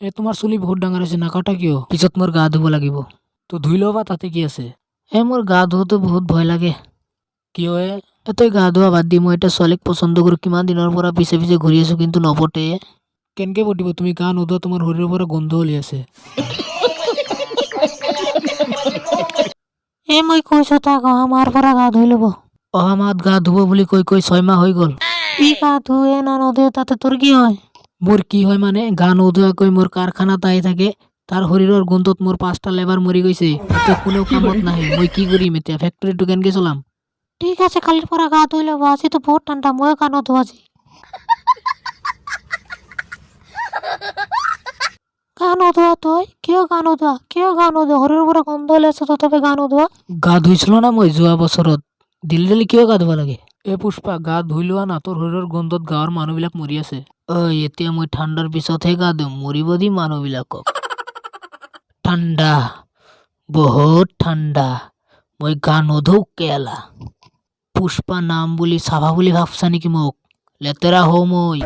এ, তোমাৰ চুলি বহুত ডাঙৰ হৈছে, নাকাটা কিয়? পিছত মোৰ গা ধুব লাগিব। তো ধুই ল'বা, তাতে কি আছে? এ, মোৰ গা ধুওঁতে বহুত ভয় লাগে। কিয় এ? এ, তই গা ধোৱা বাদ দি, মই এটা ছোৱালীক পচন্দ কৰোঁ। কিমান দিনৰ পৰা পিছে পিছে ঘূৰি আছো, কিন্তু নপটে। কেনেকে পটিব? তুমি গা নোধোৱা, তোমাৰ শৰীৰৰ পৰা গোন্ধ ওলাই আছে। এ, মই কৈছো তাক অহা মাহৰ পৰা গা ধুই ল'ব। অহা মাহত গা ধুব বুলি কৈ কৈ 6 মাহ হৈ গ'ল। ই গা ধুৱে না নোধোৱে, তাতে তোৰ কি হয়? মোৰ কি হয় মানে, গা নোধোৱাকৈ মোৰ কাৰখানাত আহি থাকে। তাৰ শৰীৰৰ গোন্ধত মোৰ পাঁচটা লেবাৰ মৰি গৈছে। এতিয়া কোনেও কামত নাহে। মই কি কৰিম এতিয়া? ফেক্টৰীটো কেনেকে চলাম? ঠিক আছে, কালিৰ পৰা গা ধুই ল'ব। আজিতো বহুত ঠাণ্ডা, ময়ো গা নোধো আজি। গা নোধোৱা তই? কিয় গা নোধোৱা? কিয় গা নোধোৱা? শৰীৰৰ পৰা গোন্ধ ওলাইছে, তথাপি গা নোধোৱা? গা ধুইছিলো না মই যোৱা বছৰত। ডেইলি ডেইলি কিয় গা ধুব লাগে? এ পুষ্পা, গা ধুই লোৱা না। তোৰ শৰীৰৰ গোন্ধত গাঁৱৰ মানুহবিলাক মৰি আছে। ঐ, এতিয়া মই ঠাণ্ডাৰ পিছতহে গা ধুম। মৰিব দিম মানুহবিলাকক। ঠাণ্ডা, বহুত ঠাণ্ডা, মই গা নোধো কেলা। পুষ্পা নাম বুলি চাফা বুলি ভাবছা নেকি মোক? লেতেৰা হওঁ মই।